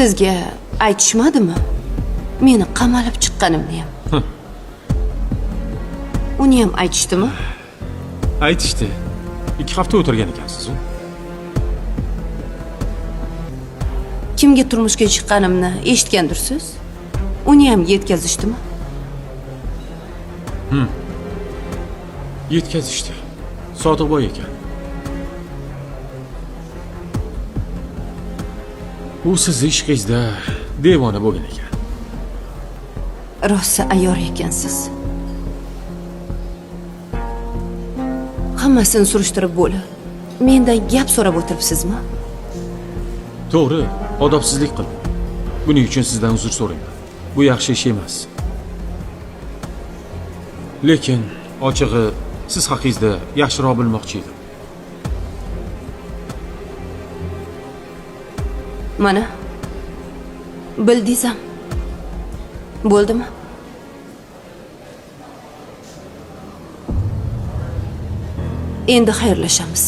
Sizga aytishmadimi? Meni qamalib chiqqanimni ham. Uni ham aytishdimi? Aytishdi. 2 hafta o'tirgan ekansiz. Kimga turmushga chiqqanimni eshitgandirsiz? Uni ham yetkazishdimi? Yetkazishdi. Sodiqboy ekan. U sizni ishqingizda devona bo'lgan ekan. Rosa ayyor ekansiz. Hammasini surishtirib bo'lib, mendan gap so'rab o'tiribsizmi? To'g'ri, odobsizlik qildim. Buning uchun sizdan uzr so'rayman. Bu yaxshi ish emas. Lekin ochig'i siz haqingizda yaxshiroq bilmoqchi edim. Mana bildingiz ham. Bo'ldimi? Endi xayrlashamiz.